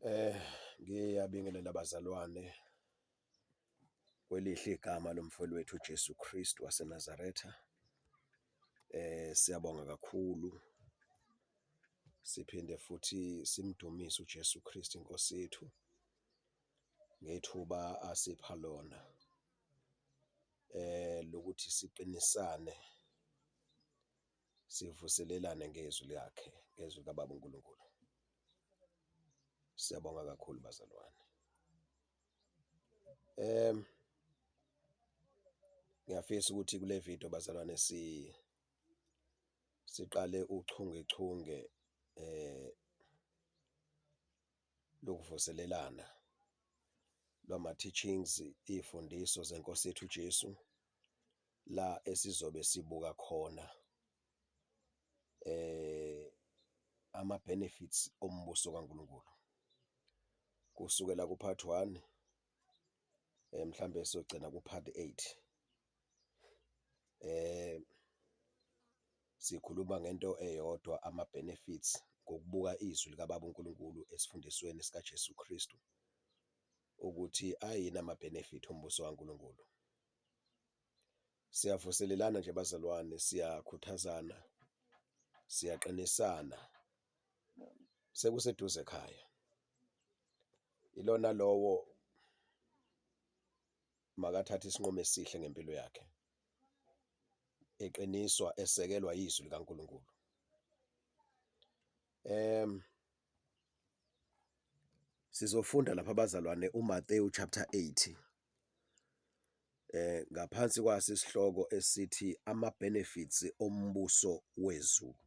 Ngiyabingelela bazalwane kwelihle igama lomfeli wethu uJesu Kristu waseNazaretha. Siyabonga kakhulu siphinde futhi simdumise uJesu Kristu iNkosi yethu ngethuba asipha lona lokuthi siqinisane, sivuselelane ngezwi lakhe, ngezwi likababa uNkulunkulu. Siyabonga kakhulu bazalwane. Ngiyafisa ukuthi kule vidiyo bazalwane siqale uchungechunge lokuvuselelana lwama-teachings, iy'fundiso zenkosi yethu uJesu la esizobe sibuka khona ama-benefits ombuso kaNkulunkulu. Kusukela ku-part one mhlambe siyogcina ku-part eight. Sikhuluma ngento eyodwa ama-benefits ngokubuka izwi likababa uNkulunkulu esifundisweni sikaJesu Kristu ukuthi ayini ama-benefit ombuso kaNkulunkulu. Siyavuselelana nje bazalwane, siyakhuthazana, siyaqinisana, sekuseduze ekhaya, ilona lowo makathathe isinqumo esihle ngempilo yakhe eqiniswa esekelwa izwi likaNkulunkulu. Sizofunda lapha bazalwane uMathewu chapter eight ngaphansi kwaso isihloko esithi ama-benefits ombuso wezulu,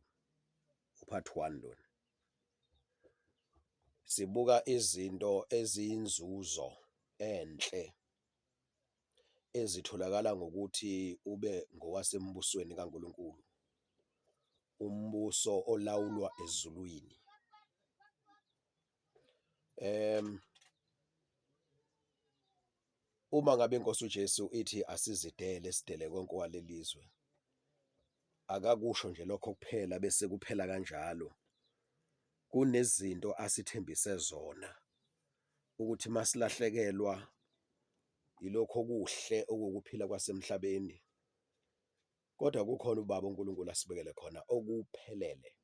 u-part one lona. Sibuka izinto eziyinzuzo enhle ezitholakala ngokuthi ube ngowasembusweni kaNkulunkulu, umbuso olawulwa ezulwini. Uma ngabe inkosi uJesu ithi asizidele sidele konke okwaleli zwe, akakusho nje lokho kuphela bese kuphela kanjalo, kunezinto asithembise zona ukuthi masilahlekelwa ilokhu okuhle okuwukuphila kwasemhlabeni kodwa kukhona ubaba uNkulunkulu asibekele khona okuphelele.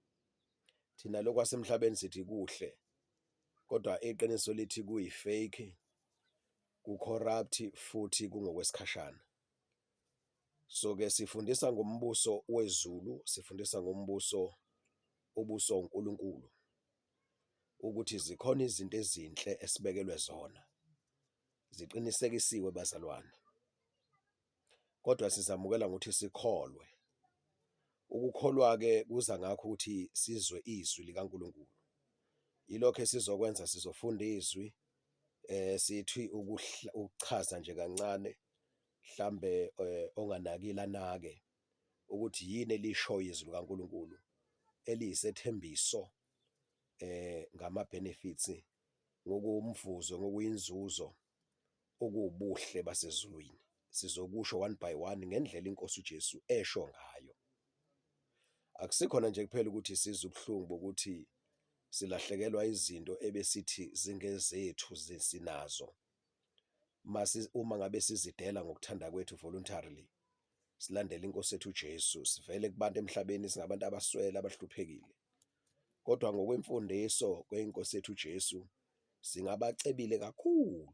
Thina lokhu kwasemhlabeni sithi kuhle kodwa iqiniso lithi kuyi-fake, ku-corrupt futhi kungokwesikhashana. So-ke sifundisa ngombuso wezulu, sifundisa ngombuso obuswa uNkulunkulu ukuthi zikhona izinto ezinhle esibekelwe zona, ziqinisekisiwe bazalwane kodwa sizamukela ngokuthi sikholwe. Ukukholwa-ke kuza ngakho ukuthi sizwe izwi likaNkulunkulu, yilokho esizokwenza sizofunda izwi sithi ukuchaza nje kancane mhlambe onganakile anake ukuthi yini elishoyo izwi likaNkulunkulu eliyisethembiso ngama-benefits, ngokuwumvuzo, ngokuyinzuzo okuwubuhle basezulwini. Sizokusho one by one ngendlela inkosi uJesu esho ngayo. Akusikhona nje kuphela ukuthi sizwa ubuhlungu bokuthi silahlekelwa izinto ebesithi zingezethu sinazo, mase uma ngabe sizidela ngokuthanda kwethu voluntarily silandele inkosi yethu uJesu, sivele kubantu emhlabeni singabantu abaswele abahluphekile, kodwa ngokwemfundiso kwenkosi yethu uJesu singabacebile kakhulu.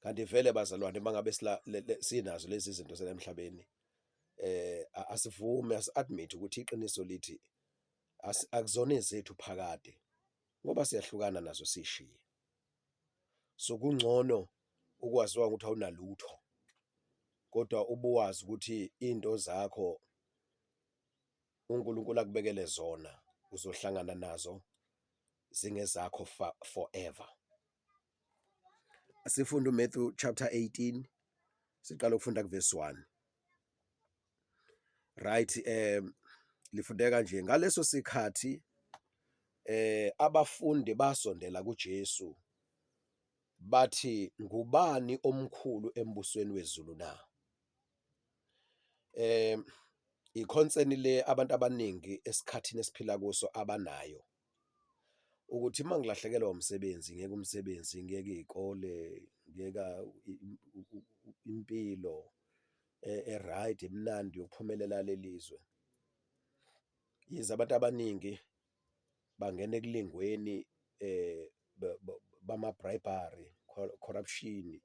Kanti vele bazalwane uma ngabe sinazo lezi zinto zala emhlabeni asivume asi-admit-e ukuthi iqiniso lithi akuzona ezethu phakade ngoba siyahlukana nazo siyishiye. So kungcono ukwaziwa ukuthi awunalutho kodwa ubuwazi ukuthi iy'nto zakho uNkulunkulu akubekele zona uzohlangana nazo zingezakho forever. Asifunde uMatthew chapter 18 siqala ukufunda kuvesi 1. Right, lifundeka kanje, ngaleso sikhathi abafundi basondela kuJesu bathi, ngubani omkhulu embusweni wezulu na? Ikhonseni le abantu abaningi esikhathini esiphila kuso abanayo. Ukuthi uma ngilahlekelwa umsebenzi ngiyeke umsebenzi, ngiyeke iy'kole, ngiyeka impilo e-right emnandi yokuphumelela leli zwe. Yize abantu abaningi bangena ekulingweni bama-bribery, corruption,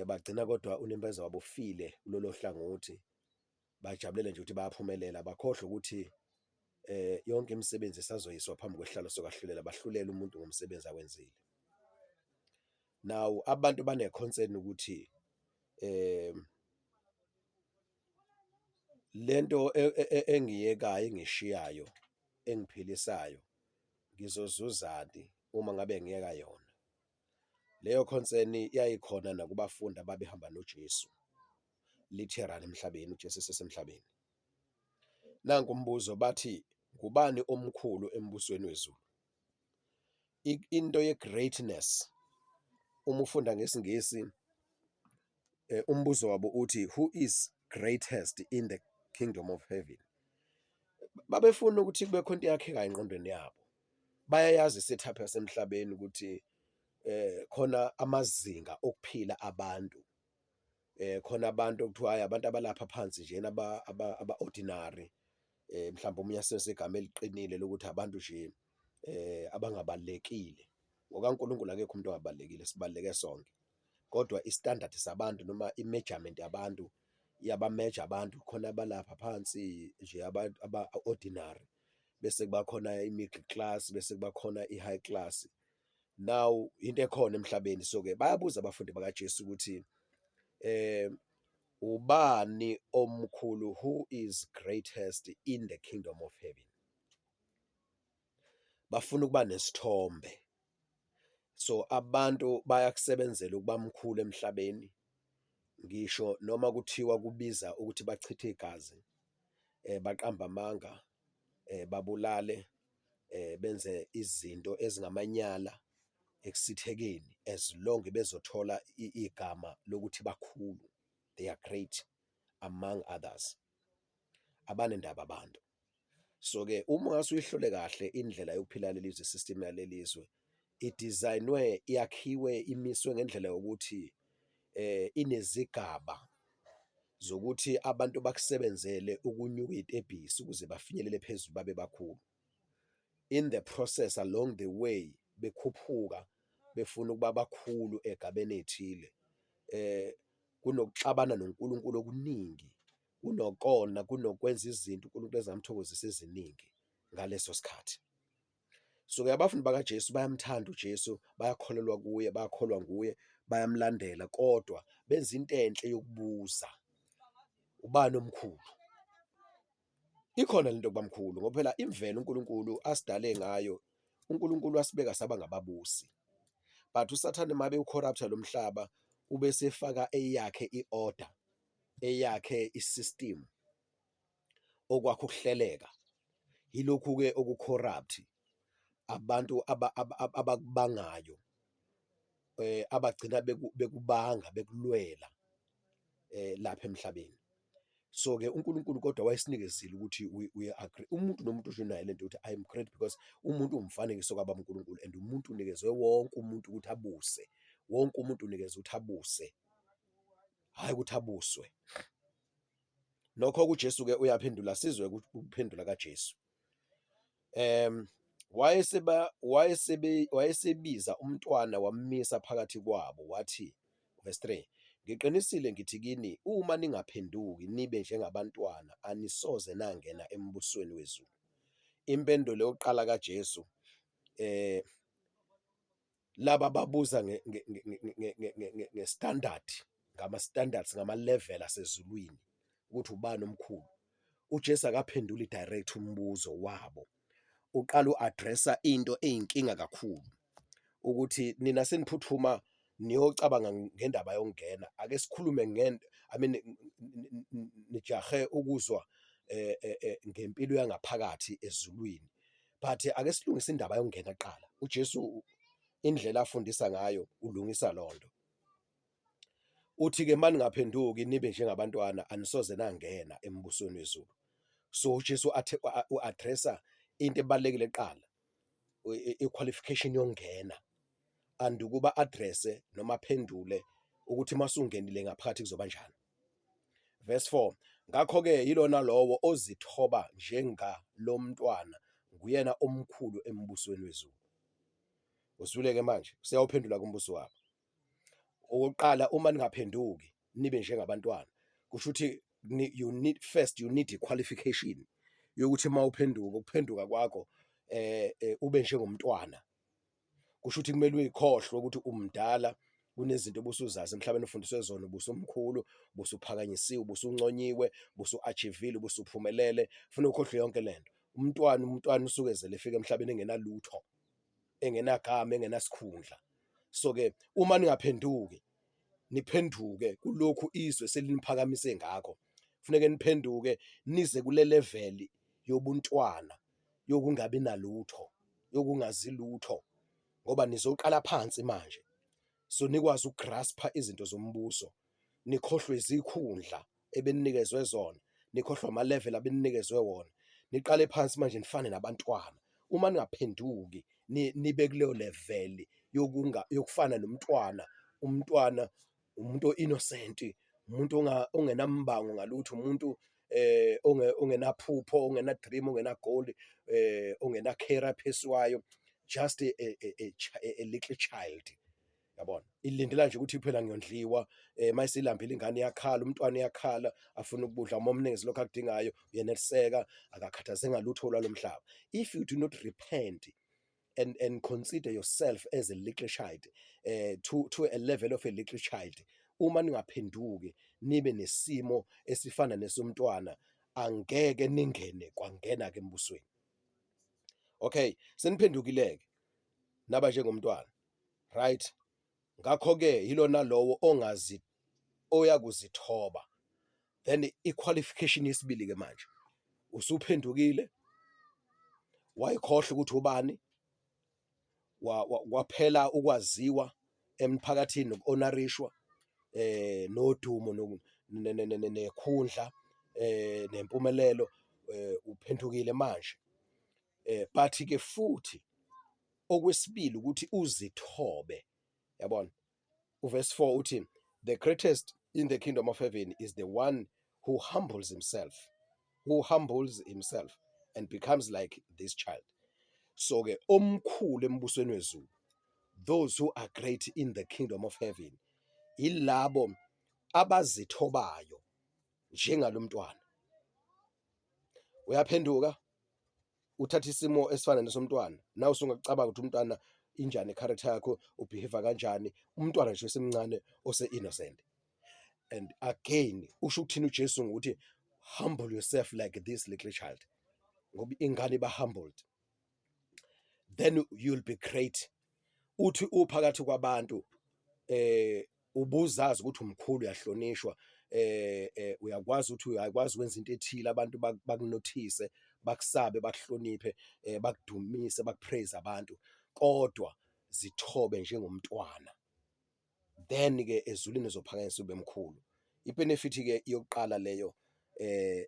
bagcina kodwa unembeza wabo ufile kulolo hlangothi, bajabulele nje ukuthi bayaphumelela bakhohlwe ukuthi yonke imisebenzi isazoyiswa phambi kwesihlalo sokwahlulela, bahlulele umuntu ngomsebenzi awenzile. Now, abantu bane-concern ukuthi lento engiyekayo engishiyayo engiphilisayo ngizozuzani uma ngabe ngiyeka yona? Leyo concern yayikhona nakubafundi ababehamba noJesu literally emhlabeni uJesu esesemhlabeni. Nanku umbuzo bathi, ubani omkhulu embusweni wezulu? Into ye-greatness uma ufunda ngesiNgisi umbuzo wabo uthi, who is greatest in the kingdom of heaven? Babefuna ukuthi kube khona into eyakhekayo engqondweni yabo. Bayayazi i-setup yasemhlabeni ukuthi khona amazinga okuphila abantu, khona abantu okuthiwa hhayi abantu abalapha phansi njena aba-ordinary, mhlawumbe omunye asebenzise igama eliqinile lokuthi abantu nje abangabalulekile. NgokukaNkulunkulu akekho umuntu ongabalulekile sibaluleke sonke, kodwa i-standard sabantu noma i-measurement yabantu yabameja abantu khona abalapha phansi nje abantu aba-ordinary bese kuba khona i-middle class, bese kuba khona i-high class. Now into ekhona emhlabeni so-ke bayabuza abafundi bakaJesu ukuthi ubani omkhulu, who is greatest in the kingdom of heaven? Bafuna ukuba nesithombe. So abantu bayakusebenzela ukuba mkhulu emhlabeni ngisho noma kuthiwa kubiza ukuthi bachithe igazi, baqambe amanga, babulale, benze izinto ezingamanyala ekusithekeni as long bezothola igama lokuthi bakhulu, they are great among others. Abanendaba abantu. So-ke uma ungase uyihlole kahle indlela yokuphila leli zwe, i-system yaleli zwe idizayinwe, yakhiwe, imiswe ngendlela yokuthi inezigaba zokuthi abantu bakusebenzele ukunyuka iy'tebhisi ukuze bafinyelele phezulu babe bakhulu. In the process along the way bekhuphuka befuna ukuba bakhulu ey'gabeni ey'thile, kunokuxabana noNkulunkulu okuningi, kunokona, kunokwenza izinto uNkulunkulu ezingamthokozisi eziningi ngaleso sikhathi. So-ke abafundi bakaJesu bayamthanda uJesu, bayakholelwa kuye, bayakholwa nguye, bayamlandela kodwa benza into enhle yokubuza, ubani omkhulu? Ikhona lento yokuba mkhulu ngoba phela imvelo uNkulunkulu asidale ngayo, uNkulunkulu wasibeka saba ngababusi but uSathane mabe ewu-corrupt-a lo mhlaba ube esefaka eyakhe i-order, eyakhe i-system, okwakhe ukuhleleka. Yilokhu-ke oku-corrupt abantu abakubangayo abagcina bekubanga bekulwela lapha emhlabeni. So-ke uNkulunkulu kodwa wayesinikezile ukuthi we agree, umuntu nomuntu nje unayo lento yokuthi I am great because umuntu uwumfanekiso kababa uNkulunkulu and umuntu unikezwe wonke umuntu ukuthi abuse, wonke umuntu unikezwe ukuthi abuse, hhayi ukuthi abuswe. Nokho-ke uJesu-ke uyaphendula, sizwe ukuphendula kaJesu. Wayesebiza umntwana wammisa phakathi kwabo wathi, verse 3, ngiqinisile ngithi kini uma ningaphenduki nibe njengabantwana anisoze nangena embusweni wezulu. Impendulo yokuqala kaJesu laba babuza nge-standard, ngama-standards, ngama-level asezulwini ukuthi ubani omkhulu. uJesu akaphenduli direct umbuzo wabo, uqala u-address-a into eyinkinga kakhulu ukuthi nina seniphuthuma niyocabanga ngendaba yokungena, ake sikhulume ngento, I mean nijahe ukuzwa ngempilo yangaphakathi ezulwini but ake silungise indaba yokungena kuqala. UJesu indlela afundisa ngayo ulungisa lonto. Uthi-ke maningaphenduki nibe njengabantwana anisoze nangena embusweni wezulu. So uJesu u-address-a into ebalulekile kuqala. I-qualification yokungena and ukuba address noma aphendule ukuthi masungenile ngaphakathi kuzoba njani. Verse 4, ngakho-ke yilona lowo ozithoba njengalomntwana nguyena omkhulu embusweni wezulu. Uzwile-ke manje, useyawuphendula kumbuso wabo. Okokuqala, uma ningaphenduki nibe njengabantwana, kusho ukuthi you need first, you need i-qualification yokuthi uma uphenduka, ukuphenduka kwakho ube njengomntwana. Kusho ukuthi kumele uyikhohlwe ukuthi umdala, kunezinto obusuzazi emhlabeni, ufundiswe zona, ubusumkhulu, ubusuphakanyisiwe, ubusunconyiwe, ubusu-achieve-ile, ubusuphumelele, funa ukhohlwe yonke lento. Umntwana usuke ezele efika emhlabeni engenalutho, engenagama, engenasikhundla. So-ke uma ningaphenduki, niphenduke kulokhu izwe seliniphakamise ngakho, kufuneke niphenduke nize kule level yobuntwana, yokungabi nalutho, yokungazi lutho, ngoba nizoqala phansi manje. So nikwazi ukugraspa izinto zombuso, nikhohlwe izikhundla ebeninikezwe zona, nikhohlwe ama-level abeninikezwe wona, niqale phansi manje nifane nabantwana. Uma ningaphenduki nibe kuleyo level yokunga yokufana nomntwana, umntwana umuntu o-innocent, umuntu ongenambango ngalutho, umuntu ongenaphupho, ongena dream, ongena goal, ongena career aphesiwayo, just a little child, yabona, ilindela nje ukuthi phela ngiyondliwa. Mayisilambile ingane iyakhala, umntwana uyakhala, afuna ukudla, uma umnikeze lokho akudingayo uyeneliseka, akakhathazeki ngalutho lwalomhlaba. If you do not repent and consider yourself as a little child, to a level of a little child, uma ningaphenduki nibe nesimo esifana nesomntwana, angeke ningene kwangena ke embusweni. Okay, seniphendukile-ke naba njengomntwana, right? Ngakho-ke yilona lowo ongazi oyakuzithoba. Then i-qualification yesibili-ke manje, usuphendukile, wayikhohlwa ukuthi ubani, kwaphela ukwaziwa emphakathini, noku-honourishwa, nodumo, nekhundla, nempumelelo, uphendukile manje. But-ke futhi okwesibili ukuthi uzithobe, yabona. Uverse 4 uthi, the greatest in the kingdom of heaven is the one who humbles himself, who humbles himself and becomes like this child. So ke omkhulu embusweni wezulu, those who are great in the kingdom of heaven, ilabo abazithobayo njengalomntwana. Uyaphenduka, uthatha isimo esifana nesomntwana. Nawe usungacabanga ukuthi umntwana injani, character yakho, ubehave kanjani umntwana nje osemncane, ose innocent. And again, usho ukuthini uJesu ngokuthi humble yourself like this little child? Ngoba ingane iba humbled, then you'll be great. Uthi uphakathi kwabantu, ubuzazi ukuthi umkhulu, uyahlonishwa, uyakwazi ukuthi uyakwazi ukwenza into ethile, abantu bakunothise, bakusabe, bakuhloniphe, bakudumise, bakupraise abantu, kodwa zithobe njengomntwana, then ke ezulwini uzophakanyiswa ube mkhulu. Ibenefit ke yokuqala leyo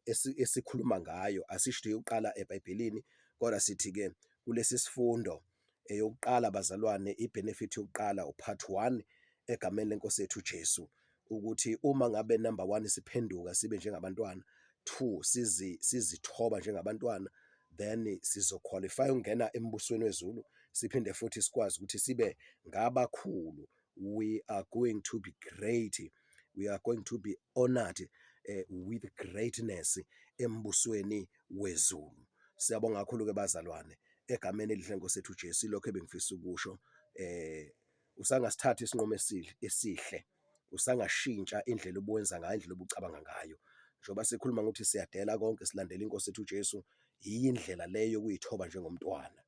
esikhuluma ngayo, asisho yokuqala eBhayibhelini, kodwa sithi ke kulesi sifundo eyokuqala, bazalwane, ibenefit yokuqala, upart 1, egameni lenkosi yethu uJesu, ukuthi uma ngabe number 1 siphenduka sibe njengabantwana, 2 sizithoba njengabantwana, then sizoqualify ukungena embusweni wezulu, siphinde futhi sikwazi ukuthi sibe ngabakhulu. We are going to be great, we are going to be honored with greatness embusweni wezulu. Siyabonga kakhulu ke bazalwane, egameni elihle Nkosi yethu uJesu. Ilokho ebengifisa ukusho. Usangasithatha isinqumo esihle, usangashintsha indlela obuwenza ngayo, indlela obucabanga ngayo. Njengoba sikhuluma ngokuthi siyadela konke, silandela inkosi yethu uJesu, yindlela leyo yokuyithoba njengomntwana,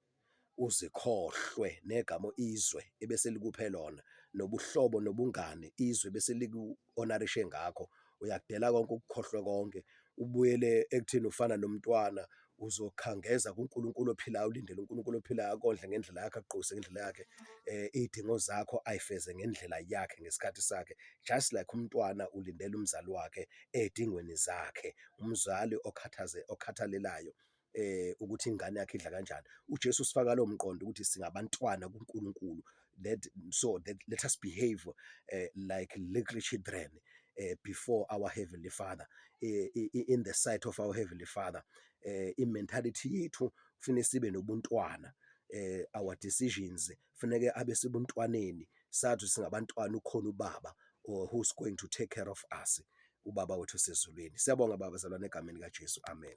uzikhohlwe negama izwe ebese likuphe lona, nobuhlobo nobungane izwe bese liku-honourishe ngakho. Uyakudela konke, ukukhohlwe konke, ubuyele ekutheni ufana nomntwana, uzokhangeza kuNkulunkulu ophilayo, ulindele uNkulunkulu ophilayo akondle ngendlela yakhe, akugqokise ngendlela yakhe, iy'dingo zakho ayifeze ngendlela yakhe ngesikhathi sakhe, just like umntwana ulindele umzali wakhe ey'dingweni zakhe, umzali okhathalelayo. Ukuthi ingane yakhe idla kanjani. UJesu usifaka lowo mqondo ukuthi singabantwana kuNkulunkulu, that so that let us behave like little children before our heavenly Father, in the sight of our heavenly Father. I-mentality yethu kufanele sibe nobuntwana, our decisions funeke abe sebuntwaneni, sathi singabantwana ukhona ubaba or who's going to take care of us, ubaba wethu osezulwini. Siyabonga baba, bazalwane, egameni likaJesu, amen.